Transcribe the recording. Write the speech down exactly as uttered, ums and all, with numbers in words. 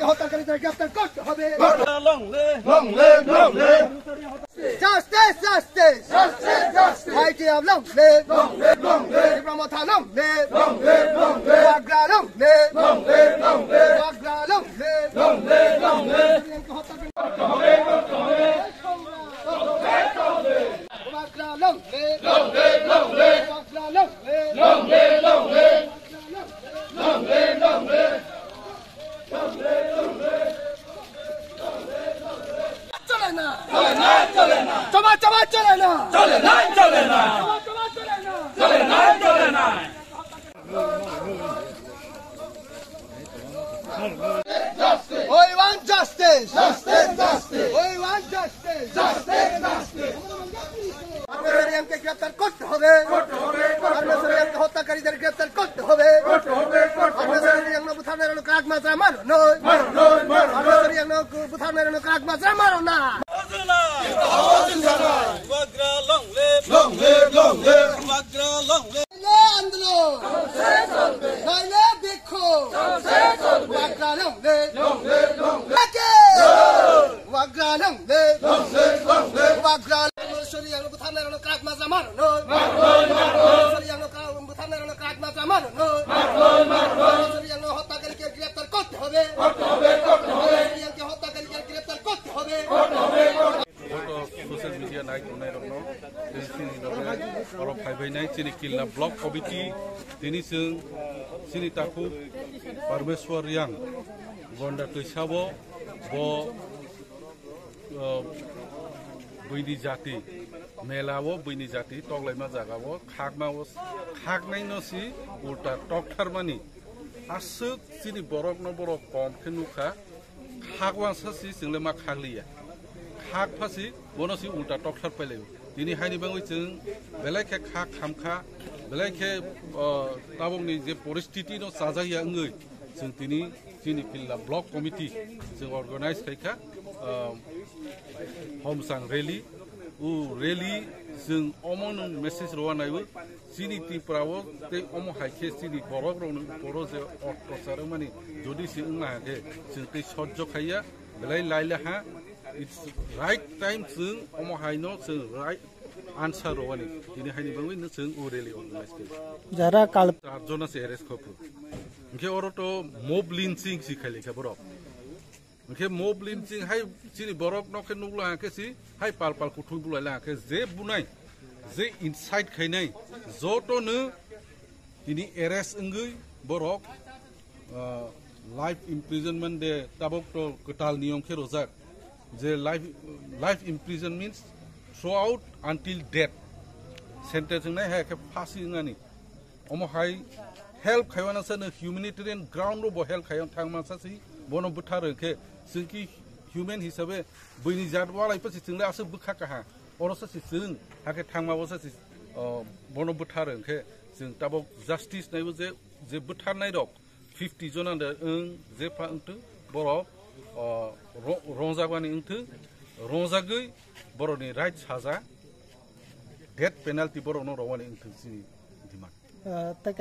হত্যাকারীদের গ্রেফতার করতে হবে। Long live, long live, long live. Justice, justice. Justice, justice. ভাই Zia long live. Long live, long live. তীব্র মথা long live. Long live, long live. Bagra long live. Long live, long live. Bagra long live. Long live, long live. হত্যাকারী Bagra long live. Long live, long live. Bagra long live. Long live, long live. Long live, long live. চলে না। চলে না, চলে না। চমা, চমা চলে না। চলে না, চলে না। চমা, চমা চলে না। চলে না, চলে না। We want justice. Justice, justice. We want justice. Justice, justice. Parvez রিয়াংকে গ্রেফতার করতে হবে। করতে হবে, করতে পারভেজ হবে। রিয়াংকে হত্যাকারীদের গ্রেফতার করতে হবে। করতে হবে, করতে হবে। পারভেজ রিয়াং নবুথানের কাক মাজা মারো নয়। মারো নয়, মারো নয়। পারভেজ রিয়াং নবুথানের কাক মাজা মারো না। Bagra long live. Long live, long live. Bagra long live. আন্দোলন। নাইলে বিক্ষোভ। Bagra long live. Long live, long live. Bagra long live. Long live, long live. Bagra. Sorry, আমরা বুথার নারায়ণ কাক মাজা মারো নয়। সরি, আমরা বুথার নারায়ণ কাক মাজা মারো নয়। সরি, আমরা হত্যাকারীকে গ্রেফতার করতে হবে। করতে হবে, করতে হবে। সরিয়াংকে হত্যাকারীকে গ্রেফতার করতে হবে। Joto social media nai tongnai rokno, tei chini loge oro phaibainai chini Kilna Block Committee, tini chwng chini takhuk Parmeshwar Riang, Gonda Twisabo, bo, uh, buini jati, mela o buini jati toklaima jaga o khakma o khaknai no si ulta toktharmani aswk chini borok no borok kom khe nukha. Khak uansasi chwngle ma khakliya. Khak phasi bono si ulta tokthar pailaio. Tini haini bangwi chwng belai khe khak khamkha, belai khe, o, tabukni je poristiti no chajakya wngwi chwng tini chini Kilna Block Committee chwng organize khaikha, o, Homsang rally. O rally chwng omo nwng message rwna naiwi. Chini Tripura o tei omo hai khe chini borok rokni upor o je ottachar wngmani jodi se wngna hai khe chwng tei sojjo khaiya, belai laila ha, it's right time chwng omo hai no chwng right answer rwani. Tini haini bangwi no chwng o rally organize khe. Jara kal- Char jona se arrest khopru. Hwnkhe oro to mob lynching si khailai kha borok. Hwnkhe mob lynching hai chini borok no khe nukla hwnkhe si hai pal pal kuthuk bulai la hwnkhe je bunai, je incite khainai joto no tini arrest wngwi borok, ah, life imprisonment de tabok to kwtal niyom khe rojak je life, life imprison means throughout until death sentence wngnai hai khe phasi wngnani. Omo hai help khaiwana sa no humanitarian ground ro bo help khaiya thangma sa si bono bwthar rwkhe chwng ki human hisabe buini jat walai pasi chwngle aswk bwkha kaha oro sa si chwng hakhe thangma bo sa si, o, bono bwthar rwkhe chwng tabok justice naibo je, je bwtharnai rok fifty jona de wng je pha wngtwng borok, o, ro-, rongjakmani wngtwng rongjagwi borokni right saja death penalty borokno rwani wngtwng chini demand. Ah, tei